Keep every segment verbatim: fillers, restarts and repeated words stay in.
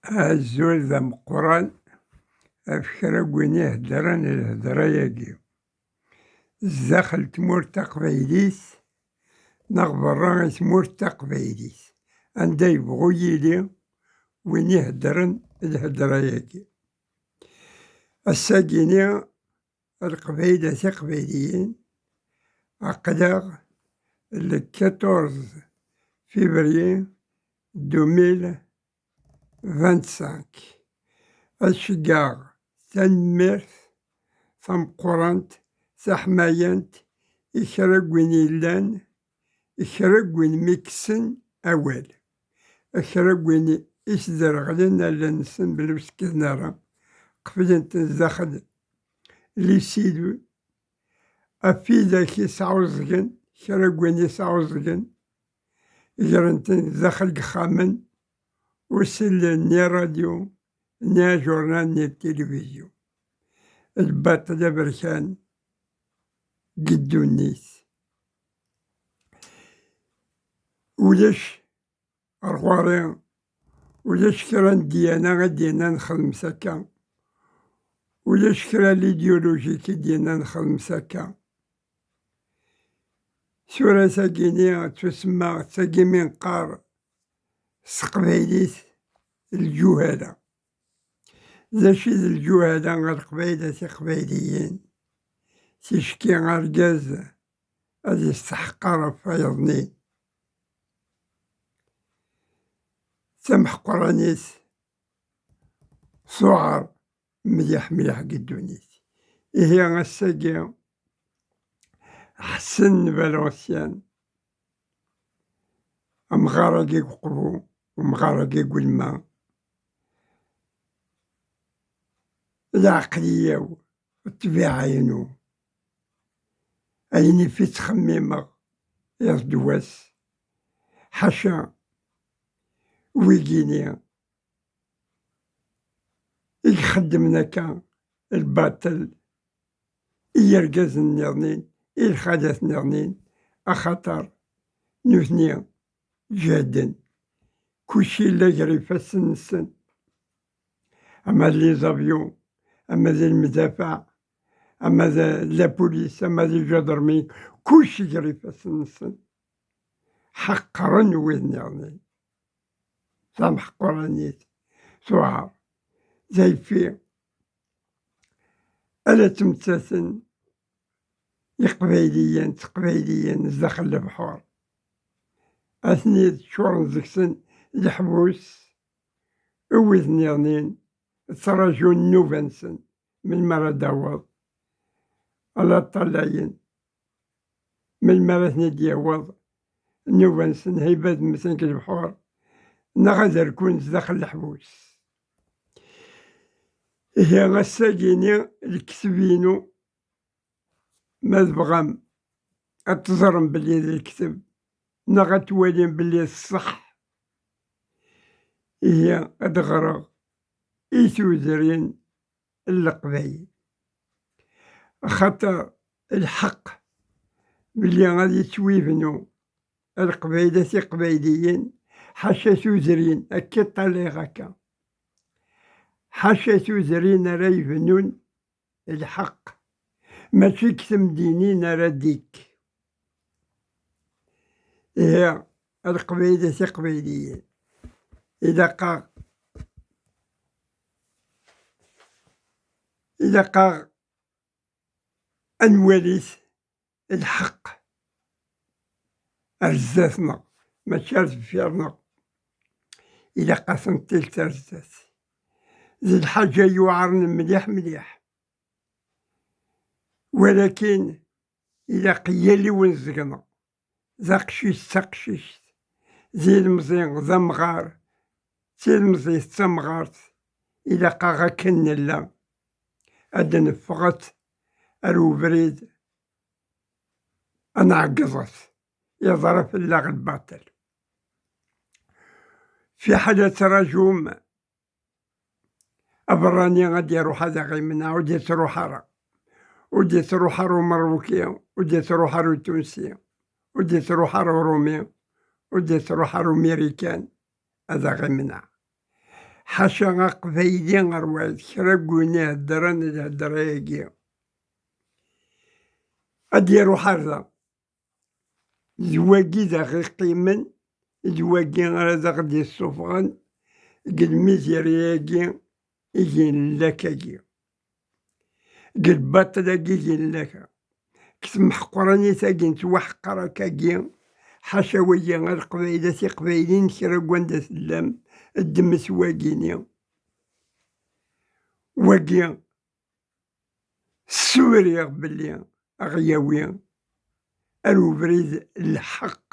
Azul d ameqqran ɣef kra n win iheddren lhedra-agi. Zdaxel tmurt taqbaylit neɣ berra i tmurt taqbaylit, anda yebɣu yili win iheddren lhedra-agi. Ass-agini, Leqbayel a Tiqbayliyin, aql-aɣ le quatorze février deux mille vingt-cinq. Ad ceggɛeɣ tanemmirt tameqqrant, taḥmayant i kra n win yellan, i kra n win mi kksen awal, i kra n win i sderɣlen allen-nsen bla ur skiden ara, qeflen-ten zdaxel les cellules, ɣef widak i sɛuẓẓgen, kra n win i sɛuẓẓgen, gren-ten daxel n yexxamen, ur sellen ni ṛṛadyu, ni ajurnal, ni tilivizyu. Lbaṭel aberkan deg ddunit. Ulac Ar ɣur-i, ulac kra n ddyana i d-yennan xedmet akka. Ulac kra n lidyulujik i d-yennan xedmet akka. Tura tagini tusemma d tagi mi neqqar s teqbaylit lǧuhala. D acu i d lǧuhala a Leqbayel a Tiqbayliyin? Ticki argaz ad yesteḥqer ɣef wayeḍnin. Tameḥqranit tuɛer mliḥ mliḥ deg ddunit. Ihi ass-agi, Ḥsen Valenciennes, amɣar-agi deg uqbu, umɣar-agi deg ulma, lɛeqliya-w, ṭṭbiɛa-inu, ayen ifi ttxemmimeɣ iḍ d wass, ḥaca wigini i ixeddmen akka lbaṭel i yergazen nniḍnin, i lxalat nniḍnin, axaṭer nutni ǧehden. Kullec yella gar ifassen-nsen. Ama d les avions, ama d lmedafaɛ, ama d la police, ama d ljadermi, kullec gar ifassen-nsen. Ḥeqren wid nniḍnin. Tameḥquranit tuɛer. D ayeffi ala ttmettaten Iqbayliyen d Teqbayliyin zdaxel lebḥur. Atni ččuren deg-sen leḥbus, wid nniḍnin ttraǧun nnuba-nsen melmi ara d-taweḍ. Ala ṭṭalayen melmi ara ten-id-yaweḍ nnuba-nsen, heyba ad mmten deg lebḥur neɣ ad rkun zdaxel leḥbus. Ihi ass-agini lekteb-inu, ma tebɣam ad teẓrem belli d lekteb neɣ ad twalim belli d ṣṣeḥ, ihi ad ɣreɣ i tudrin n Leqbayel. Axaṭer lḥeqq belli ad yettwibnu Leqbayel a Tiqbayliyin, ḥaca tudrin, akka i ṭṭalayeɣ akka. Ḥaca tudrin ara yebnun lḥeqq, mačči deg temdinin ara d-ikk. Ihi, a Leqbayel a Tiqbayliyin, ilaq-aɣ, ilaq-aɣ ad nwali lḥeqq ar zdat-neɣ, mačči ar deffir-neɣ. Ilaq ad ten-tilt ar zdat. D lḥaǧa yuɛren mliḥ mliḥ. Walakin ilaq yal yiwen seg-neɣ, d aqcic d taqcict, d ilemẓi d amɣar, d tilemẓit d tamɣart, ilaq-aɣ akken nella ad d-neffɣet ar ubrid, ad nɛeggẓet, yeḍra fell-aɣ lbaṭel. Fiḥel ad trajum aberrani ad d-iruḥ ad aɣ-imneɛ, ur d-ittruḥ ara. Ur d-ittruḥ ara umeṛṛuki, ur d-ittruḥ ara utunsi, ur d-ittruḥ ara uṛumi, ur d-ittruḥ ara umirikan ad aɣ-imneɛ. ḥaca aqbayli ṛwaḥ kra n win iheddren lhedra-agi. Ad d-iruḥ ar da. D wagi d aɣ-iqqimen, d wagi ara d aɣ-d-issufɣen deg lmizirya-agi i gin llak-agi, deg lbaṭel-agi i gin llak, deg temḥeqranit-agi n ttwaḥeqreɣ-agi, ḥaca wagi a Leqbayel, a Tiqbayliyin, kra n wanda tellam, ddmet wagini. Wagi ssuriɣ belli a ɣ-yawi ar ubrid n lḥeqq,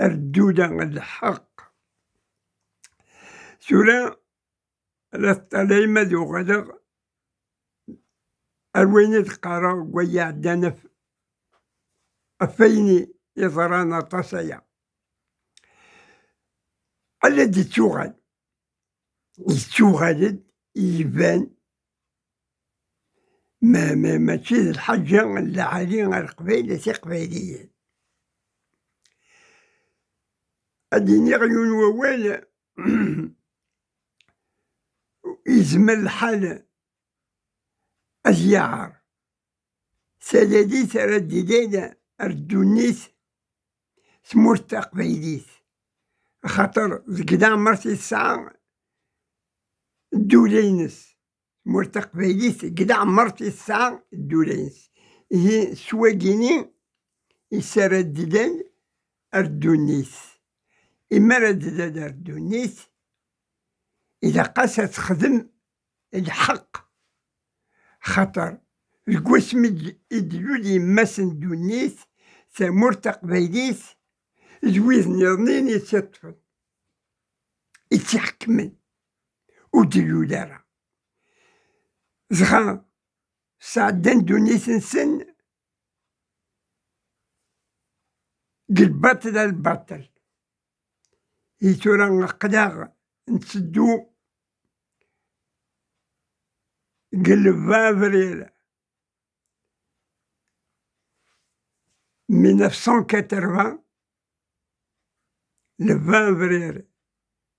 ar ddula n lḥeqq. Tura la teṭṭalayem ad uɣaleɣ ar wayen i d-qqareɣ deg waya iɛeddan ɣef, ɣef wayen i yeḍran aṭas aya. Ala d-ittuɣal. Yettuɣal-d, iban, ma, ma, mačči d lḥaǧa n lɛali ar Leqbayel, a Tiqbayliyin. Ad d-iniɣ yiwen wawal, yezmer lḥal ad yaɛer. Talalit ara d-ilin ar ddunit tmurt taqbaylit, axaṭer deg leɛmer i tesɛa ddula-ines. Tmurt taqbaylit deg leɛmer i tesɛa ddula-ines. Ihi s wagini i s ara d-ilin ar ddunit. Imi ara d-ilal ar ddunit, ilaq-as ad texdem lḥeqq. Xaṭer deg wasmi d-, i d-tlul yemma-s n ddunit, tamurt taqbaylit, d wid nniḍen i tt-iṭṭfen, i tt-iḥekmen, ur d-tlul ara. Dɣa sɛeddan ddunit-nsen deg lbaṭel ar lbaṭel. I tura aql-aɣ ntteddu deg le vingt avril mille neuf cent quatre-vingts, le vingt avril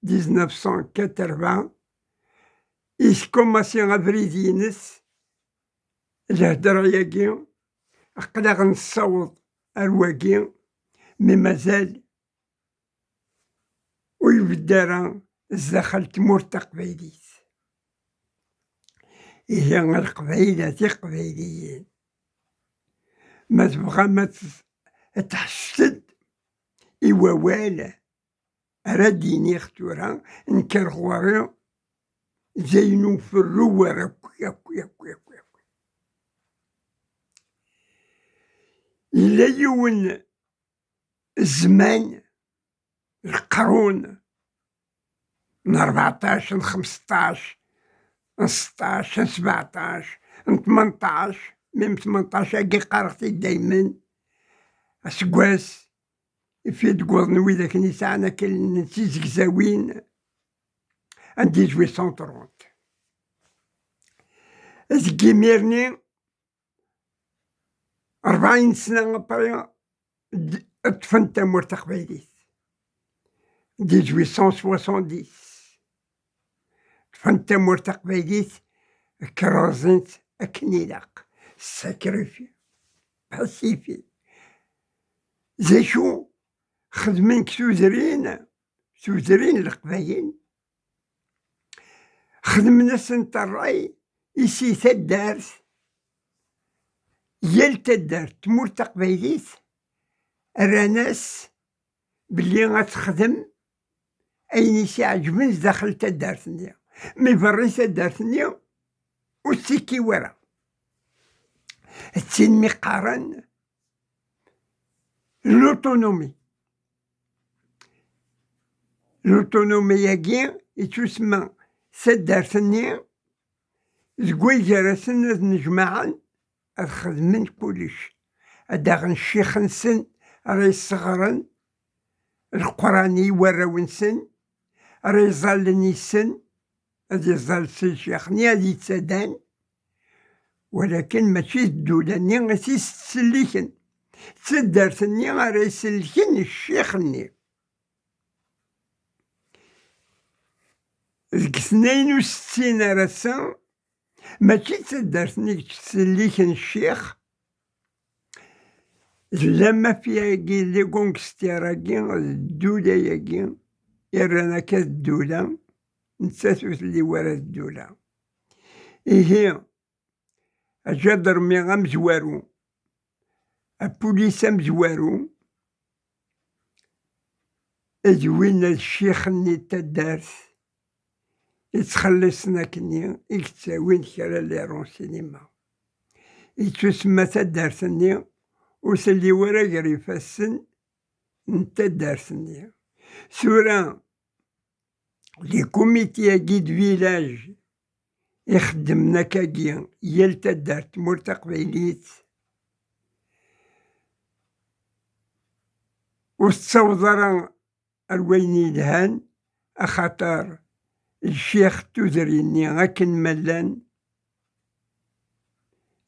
dix-neuf cent quatre-vingts, i tkumasi abrid-ines, lhedra-agi, aql-aɣ nessaweḍ ar wagi, mi mazal ur ibedd ara zdaxel tmurt taqbaylit. Ihi a Leqbayel, a Tiqbayliyin, ma tebɣam ad t-, ad tḥesset i wawal ara d-iniɣ tura, nker ɣur-i d ayen uferru war akk, akk, akk, akk, akk. Yella yiwen zzman, leqrun n rbeɛṭac, n xmesṭac, n seṭṭac, n sbeɛṭac, n tmenṭac, mim tmenṭac-agi qqareɣ-t-id daymen, aseggas i fi d-wwḍen widak i yesɛan akken n tizegzawin n dix-huit cent trente. Deg imir-nni, rebɛin sna après, d-, ṭṭfen tamurt taqbaylit. Dix-huit cent soixante-dix. Ṭṭfen tamurt taqbaylit, krazen-tt akken ilaq. Sacrifice, pacifique. D acu xedmen deg tudrin, tudrin n Leqbayel? Xedmen-asent ṛṛay i si taddart. Yal taddart, tmurt taqbaylit, rran-as belli ad texdem ayen i s-iɛeǧben zdaxel taddart-nni. Mi berri taddart-nni ur tettikkiw ara. D tin mi qqaren l'autonomie. L'autonomie-agi ittusemma taddart-nni deg way gar-asen ad nnejmaɛen, ad xedmen kullec, ad d-aɣen ccix-nsen ara yesseɣren Leqran i warraw-nsen, ara iẓallen yis-sen, ad iẓall s ccix-nni ad yettadan, walakin mačči d ddula-nni i s-yettselliken, d taddart-nni ara isellken ccix-nni. Deg tnayen u settin ar ass-a, mačči d taddart-nni deg ttselliken ccix, d la mafia-agi, les gangsters-agi, d ddula-agi, i rran akka d ddula, nettat ur telli wara d ddula. Ihi, aǧadarmi amezwaru, apulis amezwaru, d winna d ccix-nni n taddart yettxelliṣen akkenni i yettawin kra n les renseignements. Yettusemma taddart-nni ur telli wara gar ifassen n taddart-nni. Tura, les comités-agi de village ixeddmen akkagi yal taddart tmurt taqbaylit, ur tettaweḍ ara ar wayen yelhan, axaṭer ccix n tudrin-nni akken ma llan,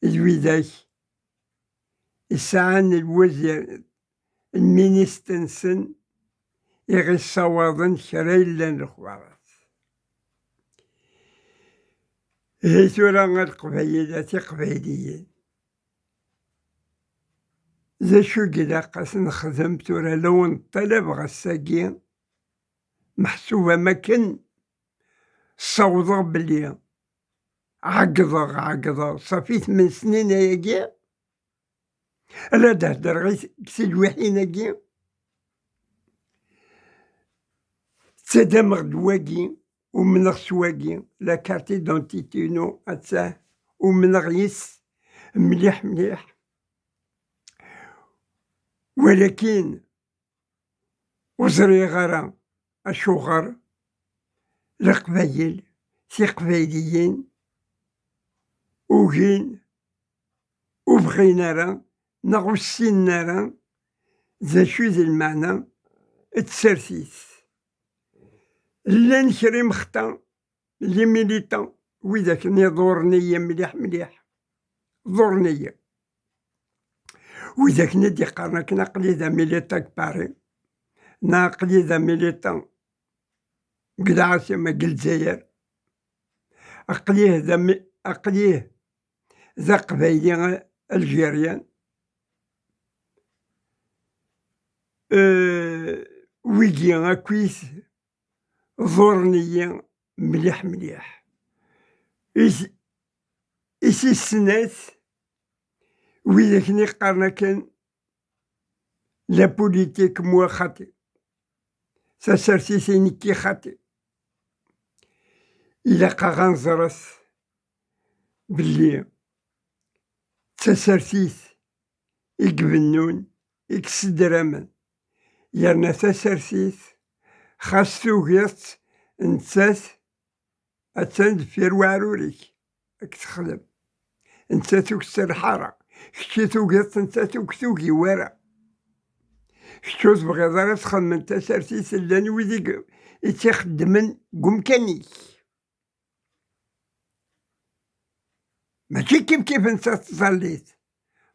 d widak yesɛan lwazir, lminist-nsen, i ɣ-issawaḍen kra yellan lexbarat. Ihi tura a Leqbayel, a Tiqbayliyin, d acu i ilaq ad s-nexdem tura law nṭalab ɣer ass-agi, meḥsub am akken ssawḍeɣ belli ɛeggḍeɣ, ɛeggḍeɣ, ṣafi tmen snin ayagi, ala d-heddreɣ i t-, deg tilwiḥin-agi, ttadameɣ-d wagi, umneɣ s wagi, la carte d'identité-inu, atta, umneɣ yes, mliḥ, mliḥ. Walakin ur ẓriɣ ara acuɣer Leqbayel, Tiqbayliyin, ugin, ur bɣin ara, neɣ ur ssinen ara d acu i d lmeɛna n tsertit. Llan kra imexta, les militants, widak-nni ḍurren-iyi mliḥ, mliḥ. Ḍurren-iyi. Widak-nni d-iqqaren akken aql-i d amilitant deg Paris, neɣ aql-i d amilitant deg lɛaṣima, deg Lezzayer, aql-i d ami-, aql-i d aqbayli algérien. Euh, wigi akkit ḍurren-iyi mliḥ, mliḥ. Is-, is snat, widak-nni qqaren akken la politique moi xaṭi, tasertit i nekki xaṭi. Ilaq-aɣ ad nẓret belli d tasertit i ibennun, i yessedramen, yerna tasertit xas tugiḍ-tt, nettat attan deffir weɛrur-ik, ad k-texdem. Nettat ur k-tserreḥ ara, kečč i tugiḍ-tt, nettat ur k-tugi wara. Kečč ur tebɣiḍ ara ad txedmeḍ tasertit, llan wid i g-, i tt-ixeddmen deg umkan-ik. Mačči kif kif netta tẓallit.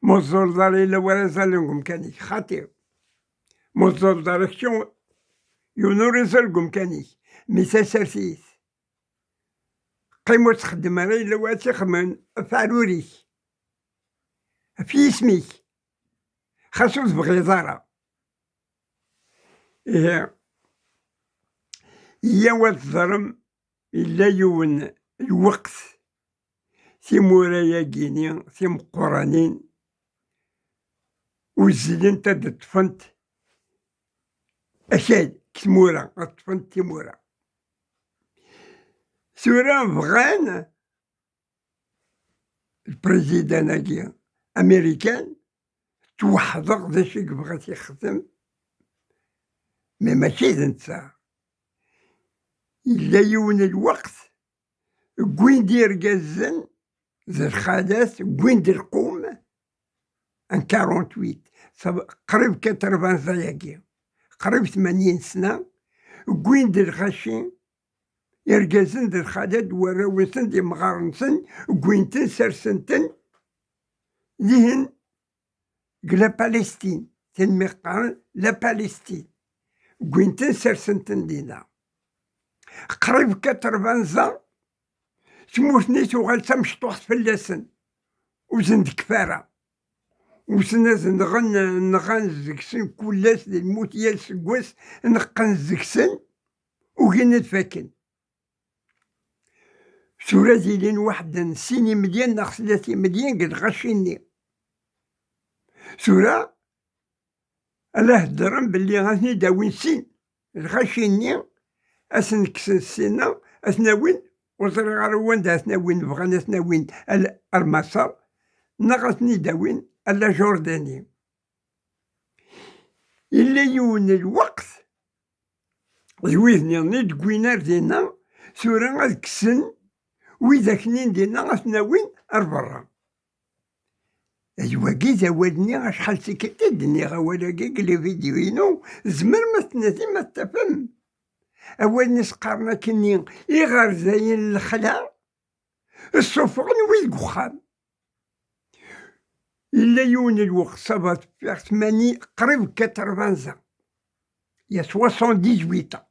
Ma ur tẓalleḍ ara yella wara iẓallen deg umkan-ik, xaṭi. Ma ur tẓalleḍ ara kečč, yiwen ur iẓall deg umkan-ik. Mi tasertit, qqim ur txeddem ara yella wara tt-ixedmen ɣef weɛrur-ik, ɣef yisem-ik, xas ur tebɣiḍ ara. Ihi, yyaw ad teẓrem, yella yiwen lweqt timura-yagi-ni timeqquranin uzzlent ad ṭṭfent akal deg tmura, ad ṭṭfent timura. Tura bɣan lprezidan-agi américain, tweḥdeɣ d acu i yebɣa ad t-yexdem, mais mačči d netta. Yella yiwen n lweqt, wwin-d irgazen d lxalat, wwin-d lqum, en quarante-huit, sab-, qrib quatre-vingts ayagi, qrib tmanyin sna, wwin-d lɣaci, irgazen d lxalat d warraw-nsen d imɣaren-nsen, wwin-ten, sersen-ten dihin deg la Palestine, tin mi qqaren la Palestine. Wwin-ten, sersen-ten dinna. Qrib quatre-vingts ans, tmurt-nni tuɣal d tamecṭuḥt fell-asen, ur sen-d-tekfi ara. Usen ad nɣen, nɣan deg-sen kul ass, d lmut yal seggas, neqqen deg-sen, ugin ad faken. Tura ad ilin waḥed n sin imelyan neɣ snat imelyan deg lɣaci-nni. Tura ala heddren belli ad ten-id-awin sin. Lɣaci-nni ad ten-kksen ssinna, ad ten-awin, ur ẓriɣ ara wanda ad ten-awin, bɣan ad ten-awin ar, ar Maṣer, neɣ ad ten-id-awin ar la Jordanie. Yella yiwen n lweqt, d wid-nniḍen i d-wwin ar dinna, tura ad kksen widak-nni n dinna, ad ten-awin ar berra. D wagi d awal-nni, acḥal tikkelt i d-nniɣ awal-agi deg lividyu-inu, tzemrem ad t-tnadim ad t-tafem. Awal-nni s-qqaren akkenni, iɣerzayen n lexla, ssufɣen wid deg uxxam. Yella yiwen n lweqt, ça va faire tmani, qrib quatre-vingts ans, il y a soixante-dix-huit ans,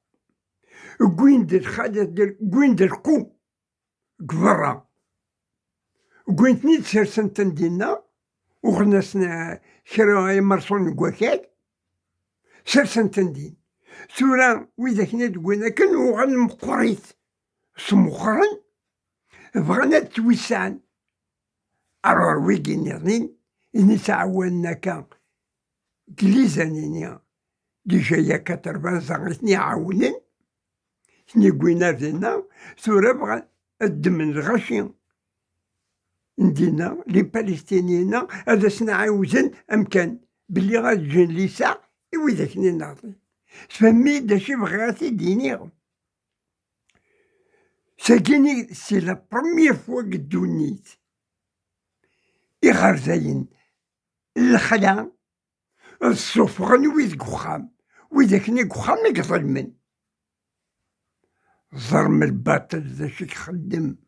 wwin-d lxalat, wwin-d lqum deg berra. Wwin-ten-id, sersen-ten dinna, uɣen-asen, eh, kra imerṣulen deg wakal, sersen-ten din. Tura widak-nni d-wwin akken uɣalen meqqrit, smeqqren, bɣan ad ttwissɛen. Ar wigi nniḍen i nettɛawanen akka deg lizan-nni, déjà il y a quatre-vingts ans i ten-iɛawnen, ten-iwwin ar dinna, tura bɣan ad ddmen lɣaci n dinna, les Palestiniens, ad asen-ɛiwden amkan, belli ad ǧǧen liseɛ i widak-nni nniḍen. Tfehmem-iyi-d acu i bɣiɣ ad t-id-iniɣ? Tagi, c'est la première fois deg ddunit, iɣerzayen n lexla ad ssufɣen wid deg uxxam, wid akken i deg uxxam i iḍelmen. Ẓerm lbaṭel d acu i ixeddem.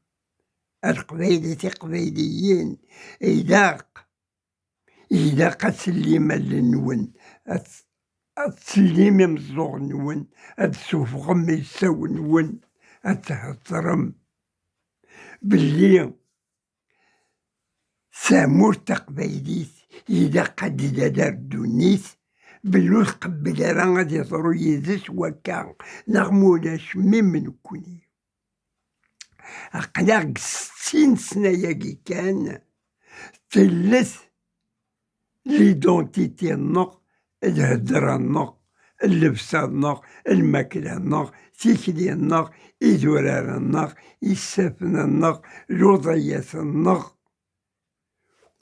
A Leqbayel, a Tiqbayliyin, ilaq, ilaq ad tellim allen-nwen, ad, ad tellim imeẓẓuɣen-nwen, ad tessufɣem ilsawen-nwen, ad theddrem belli tamurt taqbaylit ilaq ad d-tali ar ddunit, belli ur tqebbel ara ad iḍru yid-s wakka, neɣ ma ulac mim nekkni. Aql-aɣ deg settin sna-agi kan, tellet l'identité-nneɣ, lhedra-nneɣ, llebsa-nneɣ, lmakla-nneɣ, tikli-nneɣ, idurar-nneɣ, isaffen-nneɣ, luḍayat-nneɣ.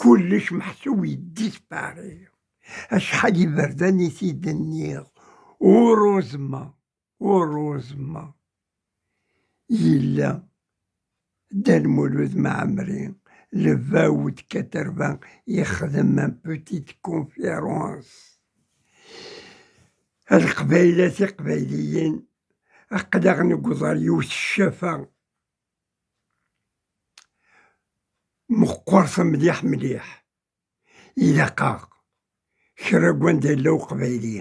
Kullec meḥsub yeddispari. Acḥal iberdan i t-id-nniɣ, uruzma, uruzma, yella Dda Lmulud Mɛemmri, le vingt août quatre-vingts, yexdem un petite conférence. A Leqbayel, a Tiqbayliyin, aql-aɣ newweḍ ar yiwet ccafa meqqret mliḥ mliḥ. Ilaq-aɣ kra n wanda yella uqbayli,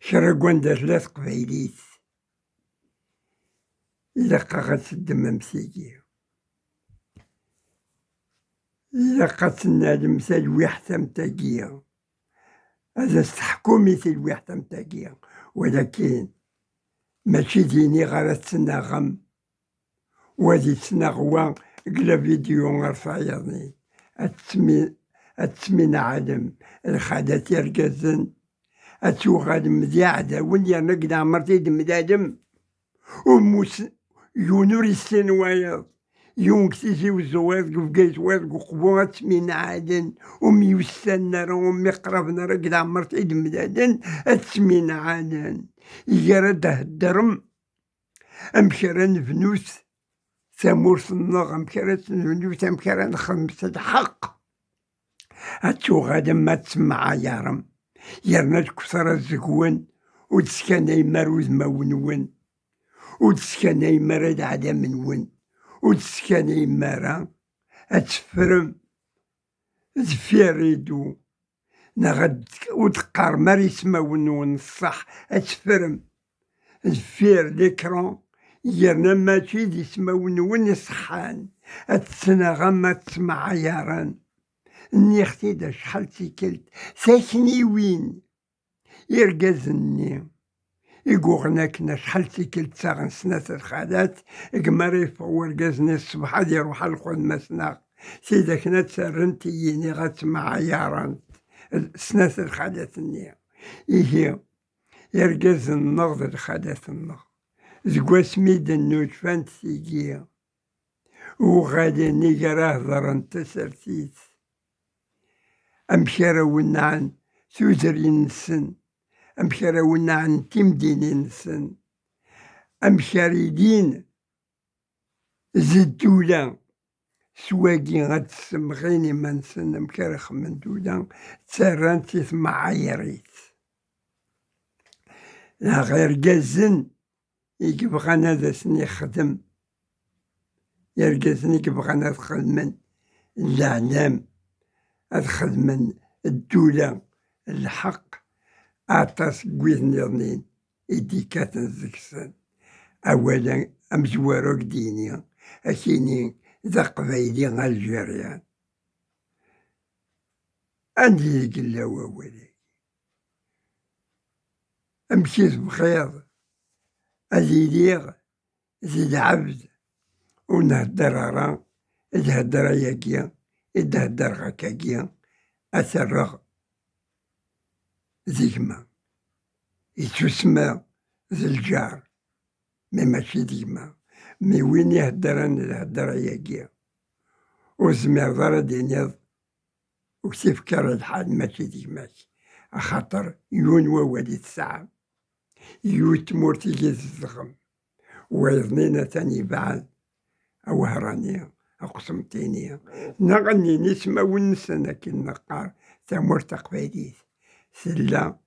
kra n wanda tella teqbaylit. Ilaq-aɣ ad teddmem tigi. Ilaq ad tennalem talwiḥt am tagi. Ad as-teḥkum i talwiḥt am tagi. Walakin mačči d iniɣ ara tettnaɣem. Wa di ttnaɣ wa deg la vidéo ar tayeḍ-nni. Ad tmi-, ad tminɛalem, lxalat irgazen, ad tuɣalem d iɛdawen yerna deg leɛmer i d-temlalem. Ur mmus-, yiwen ur yessin wayeḍ. Yiwen deg Tizi Wezzu, wayeḍ deg Bgayet, wayeḍ deg Uqbu, ad tminɛalen. Ur myussanen ara, ur myiqraben ara deg leɛmer i d-temlalem, ad tminɛalen. Iger ad d-heddrem amek ara nebnut tamurt-nneɣ, amek ara tt-nebnut, amek ara nexdem s lḥeqq. Ad tuɣalem ad temɛayarem, yerna deg usaraz deg-wen, ur d-skanayem ara udmawen-nwen, ur d-skanayem ara leɛlam-nwen, ur d-skanayem ara ad teffrem deffir rideau, neɣ ad, ur d-qqarem ara ismawen-nwen ṣṣeḥ, ad teffrem deffir l'écran, yerna mačči d ismawen-nwen iṣeḥḥan, ad ttnaɣen, ad ttemɛayaren. Nniɣ-t-id acḥal d tikkelt, takniwin, irgazen-nni i yuɣen akken acḥal d tikkelt ttaɣen snat lxalat, deg mi ara yeffeɣ urgaz-nni ṣṣbeḥ ad iruḥ ɣer lxedma-s, neɣ tidak ad tt-rrent i yini ad ttemɛayarent snat lxalat-nni. Ihi, irgazen-nneɣ d lxalat-nneɣ, deg wasmi d-nnuǧfant tigi, uɣalen i gar hedren tasertit, amek ara wenɛen tudrin-nsen, amek ara wenɛen timdinin-nsen, amek ara ilin d ddula, s wagi ad d-ssemɣin iman-nsen, amek ara xemmen ddula, ttarran-tt i temɛayarit. Neɣ irgazen i yebɣan ad asen-ixdem, irgazen i yebɣan ad xedmen leɛlam, ad xedmen ddula, lḥeqq, aṭas n wid nniḍen i d-ikkaten deg-sen. Awal amezwaru i d-yini, ad k-yini d aqbayli aljeryan. Anda i yella wawal-agi? Amek i tebɣiḍ ad iliɣ d lɛebd ur nhedder ara, d hedra-agi i d-heddreɣ akkagi, ad t-rreɣ d gma. Yettusemma d lǧar, mi mačči d gma. Mi win iheddren d hedra-agi, ur tezmireḍ ara ad d-tiniḍ ur k-t-ifka ara lḥal mačči d gma-k, axaṭer yiwen wawal i tesɛam. Yiwet tmurt i yi-tzedɣem, wayeḍnin atan yebɛed, Awehṛani, Aqṣemṭini, neɣ ad nini ismawen-nsen akken neqqar, tamurt taqbaylit tella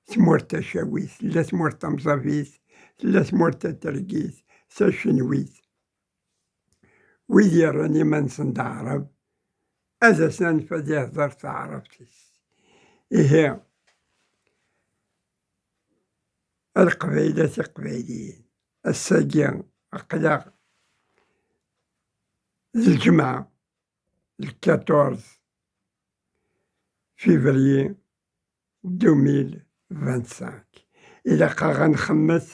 tmurt tacawit, tella tmurt tamẓabit, tella tmurt tatergit, tacenwit. Wid yerran iman-nsen d aɛrab, ad as-nanef ad ihder taɛrabt-is. Ihi, a Leqbayel, a Tiqbayliyin, ass-agi aql-aɣ d lǧemɛa, le quatorze février deux mille vingt-cinq. Ilaq-aɣ ad nxemmet,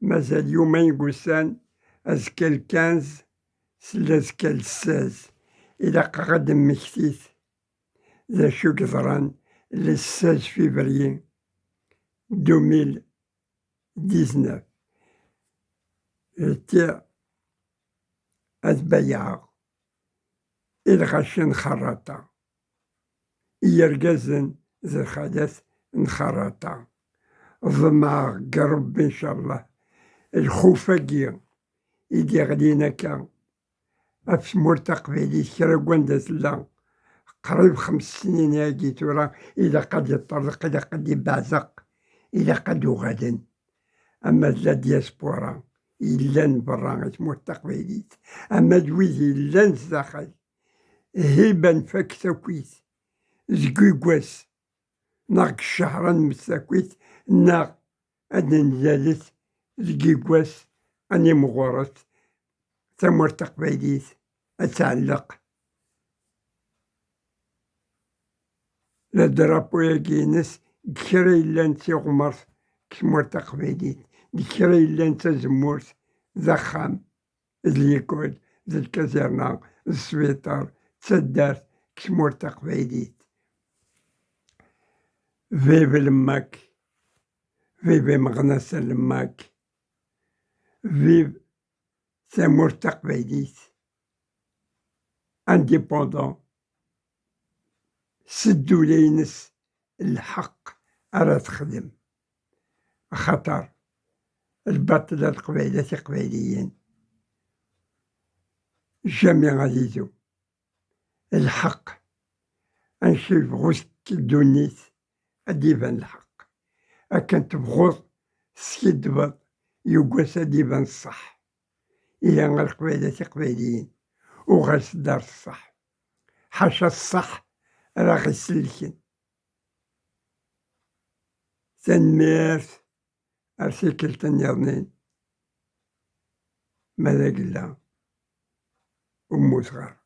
mazal yumayen n wussan, azekka le quinze, seld azekka le seize. Ilaq-aɣ ad d-nemmektit d acu i yeḍran le seize février deux mille dix-neuf. Ti ad bayɛeɣ i lɣaci n Xerraṭa, i yergazen d lxalat n Xerraṭa. Ḍemɛeɣ deg Ṛebbi, ncallah, lxuf-agi i d-iɣlin akka ɣef tmurt taqbaylit kra n wanda tella, qrib xems snin-agi tura, ilaq ad d-iṭṭerḍeq, ilaq ad d-ibeɛzeq, ilaq ad d-uɣalen. Ama d la diaspora yellan berra i tmurt taqbaylit, ama d wid yellan zdaxel, hiba nfak takit deg wiggas neɣ deg ccehra n msakit, neɣ ad nlalet deg wiggas ad nimɣuret tamurt taqbaylit ad tɛelleq la drapeau-agi-ines deg kra yellan d tiɣmert deg tmurt taqbaylit, deg kra yellan d tazemmurt, d axxam, d likul, d lkazirna, d sbiṭar, d taddart deg tmurt taqbaylit. Vive le MAK, vive Meɣnas Lmak, vive tamurt taqbaylit indépendant, s ddula-ines lḥeqq ara texdem. Axaṭer lbaṭel a Leqbayel, a Tiqbayliyin, jamais ad idum. Lḥeqq, ansi yebɣu ddunit, ad d-iban lḥeqq. Akken tebɣuḍ teskiddbeḍ, yuggas ad d-iban ṣṣeḥ. Ihi a Leqbayel, a Tiqbayliyin, uɣal s dar ṣṣeḥ. Ḥaca ṣṣeḥ ara ɣ-isellken. Tanemmirt, ar tikkelt nniḍen. ma d agella, ur mmuteɣ ara.